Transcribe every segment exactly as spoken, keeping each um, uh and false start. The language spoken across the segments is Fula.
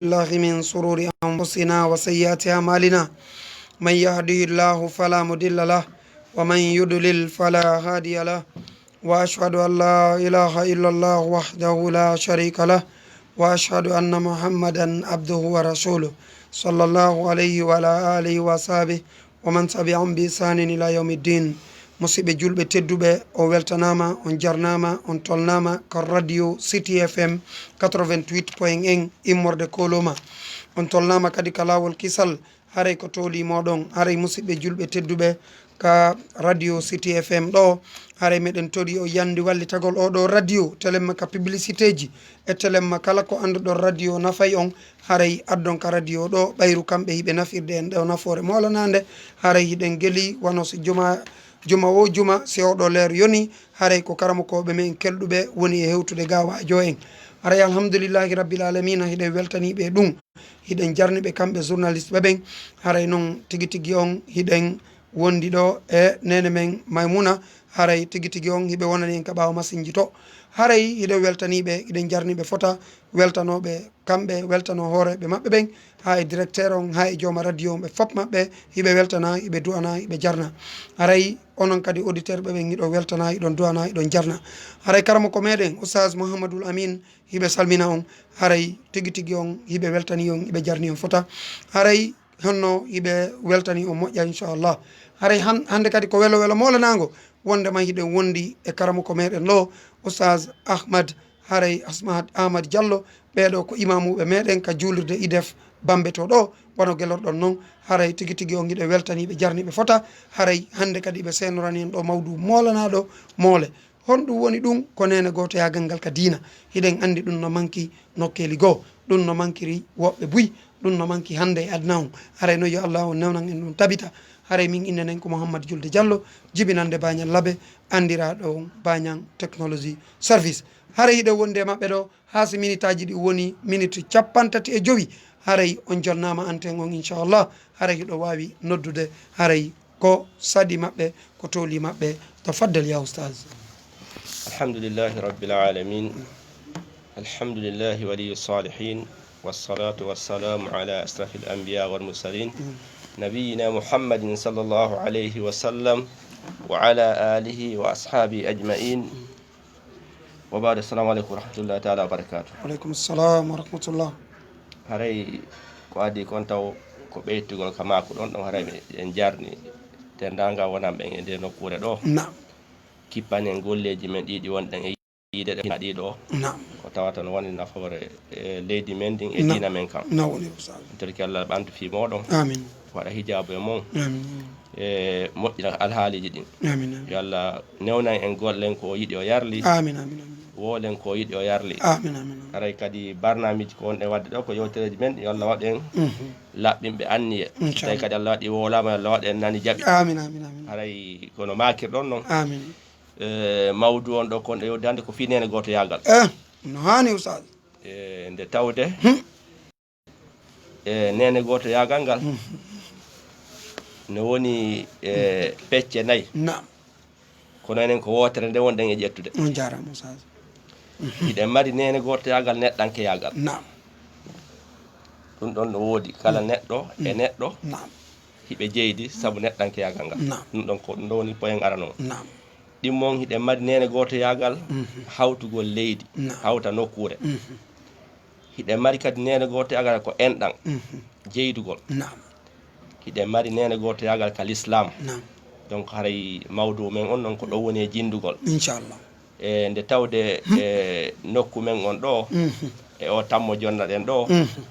بالله من شرور أنفسنا وسيئات أعمالنا. من يهده الله فلا مضل له، ومن يضلل فلا هادي له. وأشهد أن لا إله إلا الله وحده لا شريك له، وأشهد أن محمدا عبده ورسوله، صلى الله عليه وعلى آله وصحبه ومن تبعهم بإحسان إلى يوم الدين. Musidɓe julɓe tedduɓe, on weltanaama, on jarnaama, on tolnaama ka Radio City F M quatre-vingt-huit point un immorde Koloma. On tolnaama kadi ka laawol kisal, haray ko tooli mooɗon. Haray musidɓe julɓe tedduɓe ka Radio City F M ɗo, haray meɗen tori o yandi wallitagol oɗo radio, telemma ka publicité ji e telemma kala ko annduɗon radio nafay on, haray addon ka radio ɗo, ɓayru kamɓe hiɓe nafirde en ɗo nafoore moolanaande. Haray hiɗen geli wano si juma, juma o juma, si oɗo leer yoni, haray ko karamokooɓe men kelɗuɓe woni e hewtude ga waajo en. Haray alhamdulillahi rabbil alamina, hiɗen weltaniɓe e ɗum. Hiɗen jarniɓe kamɓe journaliste ɓe ɓen. Haray non tigi tigi on hiɗen wondi ɗo e nene men Maymuna. Haray tigi tigi on hiɓe wonani en ka ɓaawo masinji to. Haray hiɗen weltaniɓe, hiɗen jarniɓe fota, weltanoɓe kamɓe, weltano hooreɓe maɓɓe ɓen, haa e directeur on, haa e jooma radio on, ɓe fop maɓɓe hiɓe weltana, hiɓe du'ana, hiɓe jarna. Haray onon kadi auditeur ɓe ɓen, hiɗon weltana, hiɗon du'ana, hiɗon jarna. Haray karamoko meɗen Oustaz Mouhamadoul Amine, hiɓe salmina on. Haray tigi tigi on hiɓe weltani on, hiɓe jarni on fota. Haray honno hiɓe weltani on moƴƴa, inchallah. Haray han-, hannde kadi ko welo welo moolanango, wondema hiɗen wondi e karamoko meɗen ɗo, Oustaz Ahmad, haray Asmad Ahmad Diallo. Ɓeeɗo ko imamuɓe meɗen ka juulirde IDEF Bambe to ɗo, wano gelorɗon non. Haray tigi tigi on hiɗen weltaniɓe, jarniɓe fota. Haray hannde kadi ɓe seenorani en ɗo mawdu moolanaɗo moole. Honɗum woni ɗum? Ko neene gootoyaagal ngal ka diina. Hiɗen anndi ɗum no manki nokkeeli goo. Ɗum no mankiri woɓɓe buy. Ɗum no manki hannde e aduna on. Haray noon yo Allah on newnan en ɗum tabita. Haray min innde nden ko Mouhammad Julde Diallo, jibinande Bañal Labe, anndiraaɗo on Bañang Technology Service. Haray hiɗen wondi e maɓɓe ɗo haa si minitaaji ɗi woni miniti cappanɗe tati e jowi. Haray on jonnaama antenne on, inchallah. Haray hiɗo waawi noddude. Haray ko saɗi maɓɓe, ko tooli maɓɓe. Tafaddal ya Oustaz. الحمد لله رب العالمين. الحمد لله ولي الصالحين. والصلاة والسلام على أشرف الأنبياء والمرسلين. نبينا محمد صلى الله عليه وسلم وعلى آله وأصحابه أجمعين. Wa baadu, assalamu aleykum wa rahmatullahi taala wa barakatuh. Wa aleykum salam wa rahmatullah. Haray ko adii kon taw ko ɓeytugol ka maako ɗon ɗon, haray mi en jarni denndaangal wonanɓe e nde nokkuure ɗo. Naam. Kippanen golleeji men ɗiɗi wonɗen e yiide ɗe ɗiɗo. Naam. Ko tawata no woni nafoore e leydi men ndin e diina men kan. Naam, woni ko sabi. En torike Allah ɓantu fii mooɗon. Amin. Waɗa hijaabu e mon. Amin. E moƴƴina alhaaliiji ɗin. Amin, amin. Yo Allah newnan en gollen ko o yiɗi o yarli. Amin, amin, amin. Woolen ko o yiɗi o yarli. Amin, amin, amin. Haray kadi barnaamiji ko wonɗen waɗde ɗo ko yewtereeji men ɗi, yo Allah waɗu en Mhm. laɓɓinɓe anniye. Inchallah. Tawi kadi Allah waɗi wowlaama, yo Allah waɗu en nani jaɓi. Amin, amin, amin. Haray kono maakirɗon non. Amin. E mawdu on ɗo kon ɗo yewde hannde ko fii neene gootoyaagal. Eh, no haani Oustaz. E nde tawde Hmm. e neene gootoyaagal ngal Mhm. no woni e pecce nayi. Naam. Kono enen ko wootere nde wonɗen e ƴettude. On jaaraama Oustaz. Hiɗen mari neene gootoyaagal neɗɗankeyaagal. Naam. Ɗum ɗon no woodi kala neɗɗo e neɗɗo Naam. hiɓe jeydi sabu neɗɗankeyaagal ngal. Naam. Ɗum ɗon ko ɗum ɗo woni poyen arano. Naam. Ɗimmo on hiɗen mari neene gootoyaagal Mhm. hawtugol leydi, Naam. hawta nokkuure. Mhm. Hiɗen mari kadi neene gootoyaagal ko enɗan, Mhm. jeydugol. Naam. Hiɗen mari neene gootoyaagal ka l'islam. Naam. Donc haray mawdu men on non ko ɗo woni e jindugol. Inchallah. E nde tawde Hmm. e nokku men on ɗo, Mhm. e o tammo jonnaɗen ɗo, Mhm.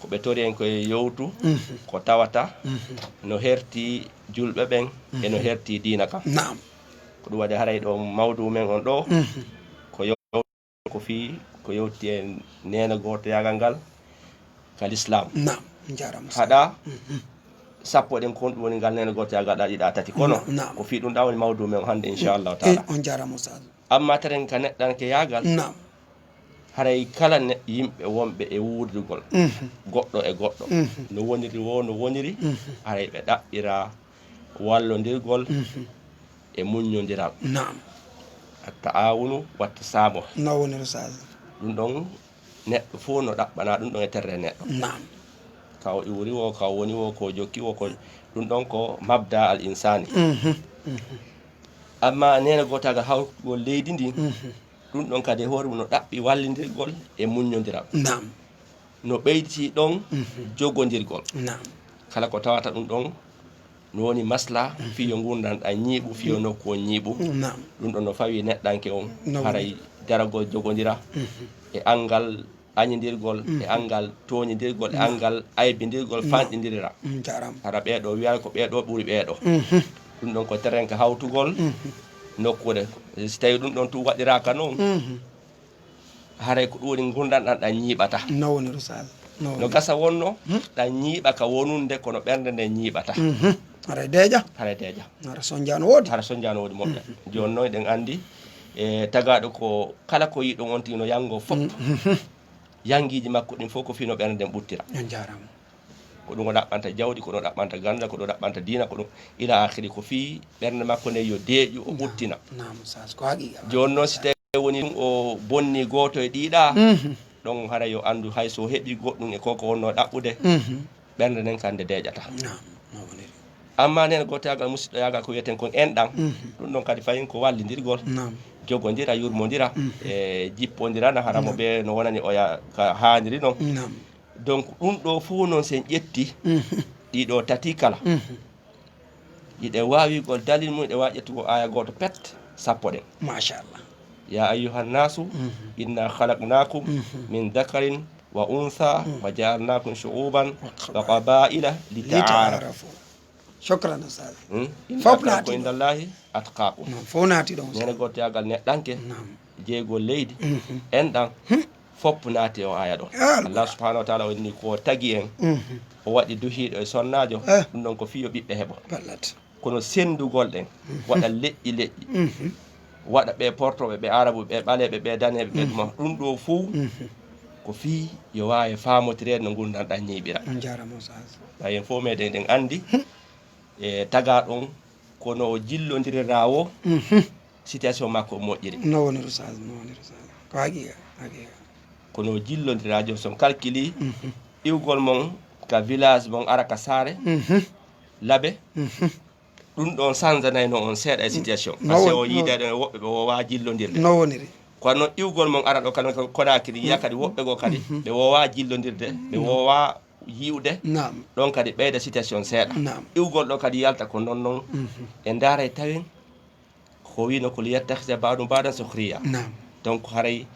ko ɓe tori en ko e yewtu, Mhm. ko tawata Mhm. no herti julɓe ɓen, e no Mhm. herti diina kan. Naam. Ko ɗum waɗi haray ɗo mawdu men on ɗo, Mhm. ko yew-, ko fii, ko yewti e neene gootoyaagal ngal ka l'islam. Naam, on jaaraama Oustaz. Haɗa Mhm. sappo ɗen ko honɗum woni ngal neene gootoyaagal ɗa ɗiɗa tati. Kono Naam, naam. ko fii ɗum ɗa woni mawdu men on hannde, inchallahu taala. Eh, on jaaraama Oustaz. Amma taren ka neɗɗankeyaagal, Naam. haray kala ne-, yimɓe wonɓe e wuurdugol, Mhm. goɗɗo e goɗɗo, Mhm. no woniri wo, no woniri, Mhm. haray ɓe ɗaɓɓira wallondirgol Mhm. e muññondiral. Naam. At-ta'awunu wat-tasamuh. No woniri Oustaz. Ɗum ɗon Neɗɗo fof no ɗaɓɓana ɗum ɗon e terre neɗɗo. Naam. Ka o iwri wo, ka o woni wo, ko o jokki wo, ko ɗum ɗon ko mabda al insani. Mhm, mhm. Amma neene gootagal hawrugol leydi ndi, mhm, ɗum ɗon kadi e hoore mum no ɗaɓɓi wallindirgol e muññondiral. Naam. No ɓeyditi ɗon, mhm, jogondirgol. Naam. Kala ko tawata ɗum ɗon no woni masla, mhm, fiyo ngurndan ɗan ñiiɓu, fiyo, mhm, nokku on ñiiɓu. Naam. Ɗum ɗon no fawi neɗɗanke on, no woni, haray daragol jogondira, mhm, e anngal añindirgol, e, mhm, anngal tooñindirgol, e, naam, anngal aybindirgol, naam, fanɗindirira. Mm, jaaraama. Hara ɓee ɗoo wiyaay ko ɓee ɗoo ɓuri ɓee ɗoo. Mhm. Ɗum ɗon ko terenka hawtugol, mhm, nokkuure. Si tawii ɗum ɗon tun waɗiraaka noon, mhm, haray ko ɗum woni ngurndan ɗan, ɗan ñiiɓata. No woni, Ustaaz. No woni. No gasa wonno, hmm, ɗan ñiiɓa ka wonunde, kono ɓernde nden ñiiɓata. Mhm. Haray deeƴa. Haray deeƴa. Hara sonja no woodi. Hara sonja no woodi moƴƴa. Mhm. Jooni noon eɗen anndi, e, tagaaɗo ko kala ko yiɗon on tigi no yanngoo fof. Mhm. Yanngiiji makko ɗin fof ko fii no ɓernde nden ɓuttira. On jaaraama. Ko ɗum o ɗaɓɓanta jawdi, ko ɗum o ɗaɓɓanta ganndal, ko ɗum o ɗaɓɓanta diina, ko ɗum ila akhiri, ko fii ɓernde makko nden yo deeƴu, o, naam, ɓuttina. Naam, Ustaaz, ko haqiiqa. Jooni noon si tawii woni ɗum o bonni gooto e ɗii ɗaa, mhm, ɗon hara yo anndu hay so heɓi goɗɗum e ko ko wonno ɗaɓɓude, mhm, ɓernde nden kan nde deeƴata. Naam, no woniri. Amma nden gootoyaagal, musiɗɗoyaagal ko wiyeten kon enɗan, mhm, ɗum ɗon kadi fayin ko wallindirgol, naam, jogondira, yurmondira, mhm, e jippondirana, hara mo, naam, ɓe no wonani oya ka haaniri noon. Naam. Donc, ɗum ɗoo fof noon, si en ƴetti, mhm, ɗii ɗoo tati kala, mhm, hiɗen waawi gol dalil mum, hiɗen waawi ƴettugol aaya gooto pet, sappo ɗen. Machallah. Ya ayyuhan nasu, mhm, inna khalaqnakum, mhm, min dhakarin wa untha, mhm, wa ja'alnakum shu'uban wa qabaila lita'arafu. Shukran, Ustaaz. Hmm? Inna akramakum indallahi atqakum. Naam, fof naati ɗon, Ustaaz. Neene gootoyaagal neɗɗanke, naam, jeygol leydi, mhm, enɗan, hmm, fof naati o aaya ɗon. Ah, Allah subhanahu wa ta'ala o inni ko tagi en, mhm, o waɗi duhiiɗo e sonnaajo, eh, ɗum ɗon ko fii yo ɓiɓɓe heɓo. Ballat. Kono senndugol ɗen, mhm, waɗa leƴƴi leƴƴi, mhm, waɗa ɓe portooɓe, ɓe arabu, ɓe ɓaleeɓe, ɓe daneeɓe, ɓe, mhm, ɗuma, ɗum ɗoo fof, mhm, ko fii yo waawe faamotireede no ngurndan ɗan ñiiɓira. On jaaraama, Ustaaz. Ɓay en fof meɗen eɗen anndi, hmm, e tagaa ɗon, kono o jillondirira wo, mhm, situation makko moƴƴiri. No woniri, Ustaaz, no woniri, Ustaaz. Ko haqiiqa, haqiiqa. Kono o jillondira, jooni so on calculi, mhm, iwgol mon ka village, mon ara ka saare, mhm, Labe, mhm, ɗum ɗon sanjanayno on seeɗa e situation. No woni, no woni. Parce que o yiida ɗon e woɓɓe ɓe woowaa jillondirde. No woniri. Kono noon iwgol mon ara ɗo kadi Conakry, yiya, mhm, kadi woɓɓe goo kadi, mhm, ɓe woowaa jillondirde, ɓe, mhm, woowaa yi'ude, naam, ɗon kadi ɓeyda situation seeɗa. Naam. Iwgol ɗo kadi yalta ko noon noon. Mhm. En ndaaray tawen ko wiino ko liyattakhidha ba'duhum ba'dan sukhriya. Naam. Donc haray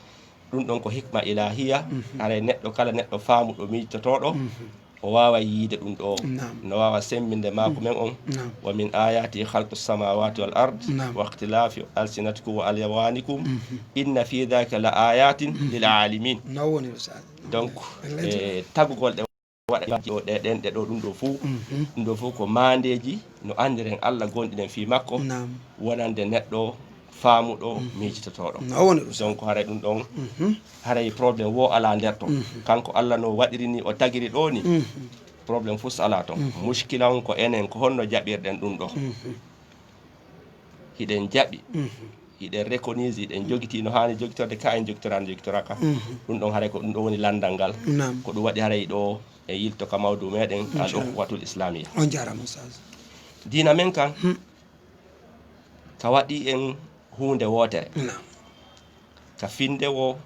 ɗum ɗon ko hikma ilahiya, mhm, haray neɗɗo kala, neɗɗo faamuɗo, miijtotooɗo, mhm, o waawa yiide ɗum ɗo. Naam. No waawa semmbinde maaku, mhm, men on. Naam. Wa min ayati khalqu samawati wal ard, naam, wa ikhtilafi alsinatikum wa alwanikum, mhm, inna fi dhalika la ayatin, mhm, lil alimin. No woni, Ustaaz. Donc, e tagugol ɗe waɗa ɗe, ɗe ɗenɗe ɗo, ɗum ɗo fof, mhm, ɗum ɗo fof ko maandeeji no anndiren Allah, gonɗinen fii makko, naam, wonande neɗɗo faamuɗo, mhm, miijtotooɗo. No woni ɗum. Donc haray ɗum ɗon, mhm, haray problème wo alaa nder ton. Mhm. Kanko Allah no waɗiri ni, o tagiri ɗo ni, mhm, problème fof alaa ton. Mhm. Muskila on ko enen, ko honno jaɓirɗen ɗum ɗo. Mhm. Hiɗen jaɓi, mhm, hiɗen reconnaître, hiɗen, mhm, jogitii no haani jogitorde, ka en jogitoraani, jogitoraaka. Mhm. Ɗum ɗon haray ko ɗum ɗo woni lanndal ngal. Naam. Ko ɗum waɗi haray ɗo e yilto ka mawdu meɗen, al, inchallah, ukhuwatul islamiyya. On jaaraama, Ustaaz. Diina men kan, hmm, ka waɗi en huunde wootere. Naam. Ka finde wo,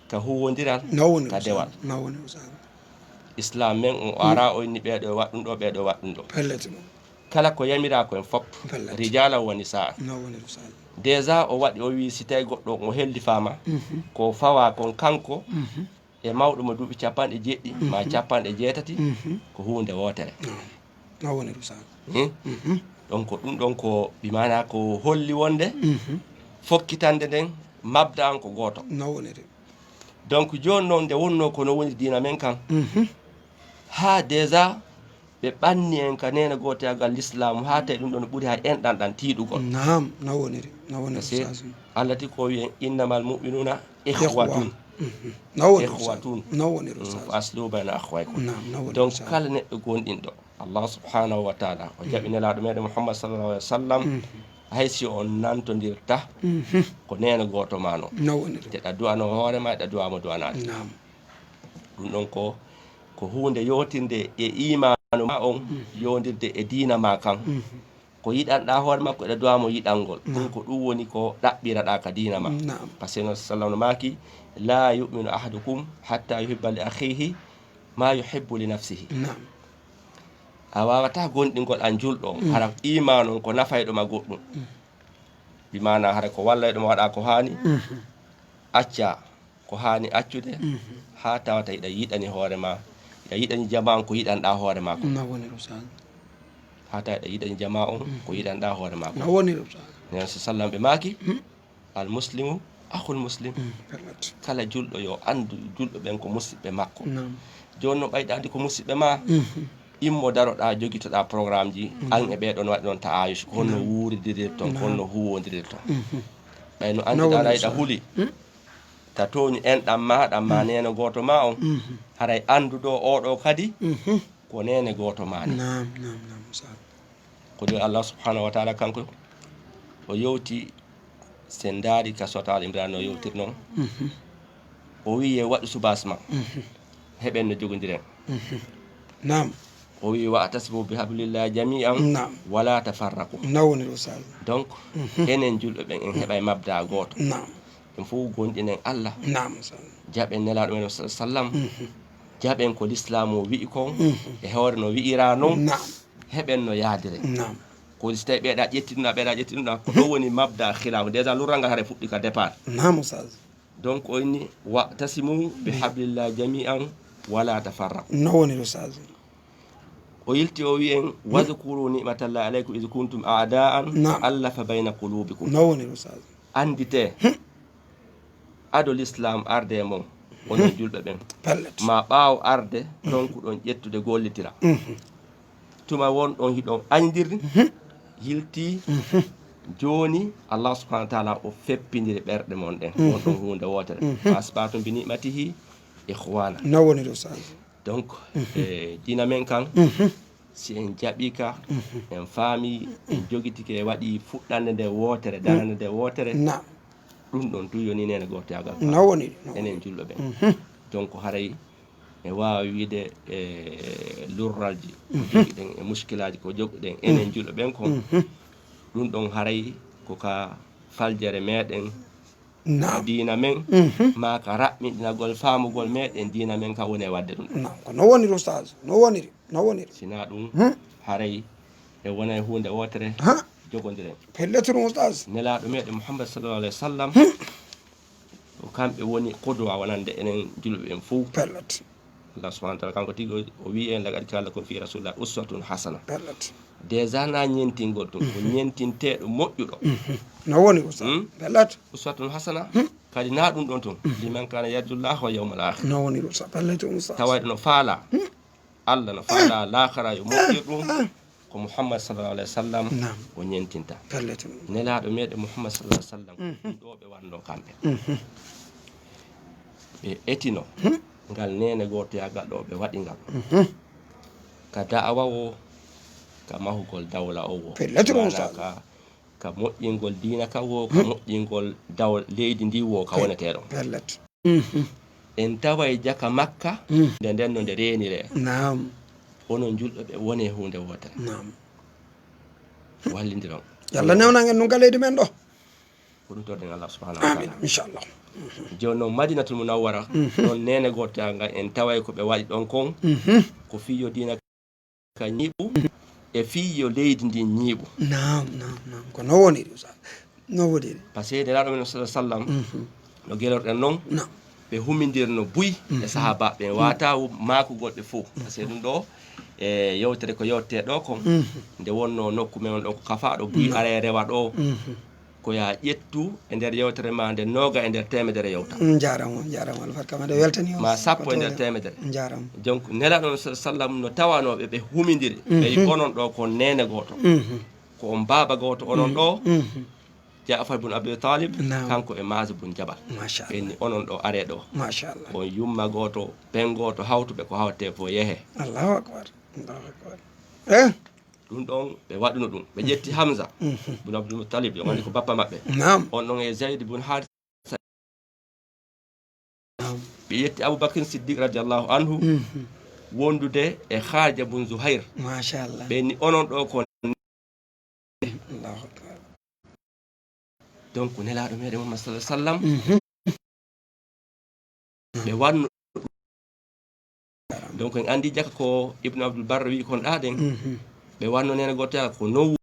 ka huwondiral, no woni, ka Ustaaz, dewal. No woni, Ustaaz. Islam men on, o, hmm, ara o inni ɓeeɗo e waɗ ɗum ɗo, ɓeeɗo e waɗ ɗum ɗo. Pellet mo. Kala ko yamiraa ko en fof, pellet, rijalan wa nisaan. No woni, Ustaaz. Déjà o waɗi, o wii si tawi goɗɗo on o hellifaama, mhm, ko fawaa kon kanko, mhm, e mawɗo mo duuɓi capanɗe jeɗɗi, ma, mhm, capanɗe jeetati, mhm, ko huunde wootere. Naam. No woniri, Ustaaz. Hmm? Mhm. Donc ko ɗum ɗon ko bi maana ko holli wonde, mhm, fokkitande nden mabda an ko gooto. No woniri. Donc jooni noon nde wonnoo ko no woni diina men kan, mhm, haa déjà ɓe ɓanni en ka neene gootoyaagal Lislaamu, haa tawi ɗum ɗon ɓuri hay enɗan ɗan tiiɗugol. Naam, no woniri, no woniri, Ustaaz. Parce que Allah tigi ko wiyen, innamal mu'minuna ikhwatun. Ikhwa. Mhm. No woniri, Ustaaz. Ikhwatun. No woniri, mm, Ustaaz. Fa aslihu bayna akhawaykum. Naam, no woniri, Ustaaz. Donc kala neɗɗo gonɗinɗo Allah subhanahu wa taala, o jaɓi, mhm, Nelaaɗo meɗen Muhammad sallallahu alaihi wa sallam, mhm, hay si on nantondirta, mhm, ko neene gooto ma noon. No woniri. Te ɗa du'ano hoore ma, ɗa du'a mo du'anaade. Naam. Ɗum ɗon ko, ko huunde yootirnde e iimaanu ma on, yondirde e diina ma kan. Ko yiɗanɗaa hoore makko, eɗa duwa mo yiɗangol. Ɗum ko ɗum woni ko ɗaɓɓiraɗaa ka diina ma. Naam. Par ce que non sallam no maaki, "La yu'minu ahadukum hatta yuhibba li akhihi ma yuhibbu li nafsihi." Naam. A waawataa gonɗingol an julɗo on, hara iimaanu on ko nafayɗo ma goɗɗum. Bi maana hara ko wallayɗo ma waɗa ko haani, acca ko haani accude, haa tawata hiɗa yiɗani hoore ma, hiɗa yiɗani jamaa on ko yiɗanɗaa hoore ma kon. Na woni ɗum, Ustaaz. Haa tawa hiɗa yiɗani jamaa on ko yiɗanɗaa hoore ma kon. Na woni ɗum, Ustaaz. Nen so sallam ɓe maaki, "Al muslimu akhul muslim." Pellet. Kala julɗo yo anndu julɓe ɓen ko musiɓɓe makko. Naam. Jooni no ɓayɗa anndi ko musiɓɓe ma, immo daroɗaa, jogitoɗaa programmeji, an e ɓee ɗon waɗi ɗon ta'ayush, ko honno wuuridirirton, ko honno huwondirirton. Ɓay no anndiɗaa rayɗa huli, ta tooñu enɗam ma, ɗam ma neene gooto ma on. Haray anndu ɗo, oo ɗo kadi, ko neene gooto ma ni. Naam, naam, naam, Ustaaz. Ko ɗum Allah subhanahu wa ta'ala kanko o yewti, sen ndaari ka Soota Al Imran no yewtir non. O wi'i, "Waɗu subaas ma. Heɓen no jogondiren." Naam. O wi'i, "Wa'tasimu bi hablillahi jami'an, naam, wala tafarraqu." Na woni ɗum, Ustaaz. Donc, enen julɓe ɓen en heɓay mabda gooto. Naam. En fof gonɗinen Allah. Naam, Ustaaz. Jaɓen Nelaaɗo men sallallahu alayhi wa sallam. Jaɓen ko Lislaam o wi'i kon, e hoore no wi'ira non. Naam. Heɓen no yaadire. Naam. Ko si tawi ɓeeɗa ƴetti ɗum ɗa, ɓeeɗa ƴetti ɗum ɗa, ko ɗum woni mabda khilaf. Déjà lurral ngal hare fuɗɗi ka départ. Naam, Ustaaz. Donc o inni, "Wa'tasimu bi hablillahi jami'an wala tafarraqu." No woni, Ustaaz. O yilti o wi'i en, "Wadhkuru ni'matallahi alaykum idh kuntum a'da'an, naam, fa allafa bayna qulubikum." No woni, Ustaaz. Annditee, ado Lislaam arde e mon, onon julɓe ɓen. Pellet. Ma ɓaawo arde, ronkuɗon ƴettude gollitira. Tuma wonɗon hiɗon añdiri, yilti, jooni Allah subhanahu wa ta'ala o feppindiri ɓerɗe mon ɗen, wonɗon huunde wootere. "Fa asbahtum bi ni'matihi ikhwana." No woni ɗum, Ustaaz. Donc, e diina men kan, si en jaɓi ka, en faami, en jogitike, waɗi fuɗɗande nde wootere, darande nde wootere, naam, ɗum ɗon tun yoni neene gootoyaagal. No woni, no woni. Enen julɓe ɓen. Donc, haray en waawa wiide, e lurralji ko jogiɗen, e muskilaaji ko jogiɗen, enen julɓe ɓen kon, ɗum ɗon haray ko ka faljere meɗen, naam, diina men, ma ka raɓɓinɗinagol faamugol meɗen diina men ka woni e waɗde ɗum. Naam, ko no woniri, Ustaaz, no woniri, no woniri. Sinaa ɗum, haray e wona e huunde wootere, jogondiren. Pellet ɗum, Ustaaz. Nelaaɗo meɗen Muhammad sallallahu alayhi wa sallam, ko kamɓe woni qudwa wonande enen julɓe ɓen fof. Pellet. Allah subhanahu wa ta'ala kanko tigi o, o wi'i en, "Laqad kana lakum fi rasulillahi uswatun hasana." Pellet. Déjà na ñentingol tun, ko ñentinteeɗo moƴƴuɗo. No woni, Ustaaz. Pellet. Uswatun hasana, kadi na ɗum ɗon tun. Liman kana yarjullaha wal yawmal akhir. No woni, Ustaaz. Pellet, Ustaaz. Tawayɗo no faala Allah, no faala laakara yo moƴƴir ɗum, ko Muhammad sallallahu alayhi wa sallam, naam, o ñentinta. Pellet. Nelaaɗo meɗen Muhammad sallallahu alayhi wa sallam, ɗum ɗo ɓe wanno kamɓe. Ɓe etino ngal neene gootoyaagal ɗo ɓe waɗi ngal. Ka da'awa wo, ka mahugol dawla o wo. Pellet, wala Ustaaz. Ka, ka moƴƴingol diina ka wo, ka moƴƴingol daw-, leydi ndi wo, ka wonetee ɗon. Pellet. En taway jaka Makka, nde nden no nde reeniree. Naam. Onon julɓe ɓe wone huunde wootere. Naam. Wallindiron. Yo Allah newnan en ɗum ka leydi men ɗo. Ko ɗum torɗen Allah subhanahu wa ta'ala. Amin, inchallah. Jooni noon Madinatul Munawwara, ɗon neene gootoyaagal ngal en taway ko ɓe waɗi ɗon kon, ko fii yo diina ka ñiiɓu, e fii yo leydi ndin ñiiɓu. Naam, naam, naam. Ko no woniri, Ustaaz. No woniri. Par ce que Nelaaɗo men sallallahu alayhi wa sallam, no gelorɗen non, naam, ɓe humindirno buy e sahaabaaɓe ɓen, wata maakugol ɓe fof. Par ce que ɗum ɗo, e yewtere ko yewtete ɗo kon, nde wonno nokku men on ɗo ko kafaaɗo buy, naam, are rewa ɗo. Ko yaa ƴettu e nder yewtere ma nde nooga e nder teemedere yewta. Mm, njaaraama, njaaraama, Alfaa Kama, nde weltanii on. Ma sappo e nder teemedere. Njaaraama. Donc, Nelaaɗo on sallallahu alayhi wa sallam no tawanoo ɓe, ɓe humindiri. Ɓe onon ɗo ko neene gooto. Ko on baaba gooto, onon ɗo. Jaafar bun Abi Talib, naam, kanko e Maaz bun Jabal. Machallah. Ɓen ni onon ɗo, aree ɗo. Machallah. Ko on yumma gooto, ben gooto, hawtuɓe ko hawtete fof, yehe. Allahu akbar. Allahu akbar. Eh? Ɗum ɗon ɓe waɗuno ɗum. Ɓe ƴetti Hamza bun Abdul Muttalib, yo anndi ko bappa maɓɓe. Naam. On ɗon e Zayd bun Haarisa. Naam. Ɓe ƴetti Abubakrin Siddiq radiallahu anhu wondude e Kharija bun Zuhair. Machallah. Ɓe ni onon ɗo ko Allahu akbar. Donc nelaɗo meɗen Muhammad sallallahu alaihi wasallam ɓe wanno. Donc en andi jaka ko Ibnu Abdul Barr wi kon ɗaɗen ɓe wanno nena goto jaka ko nowu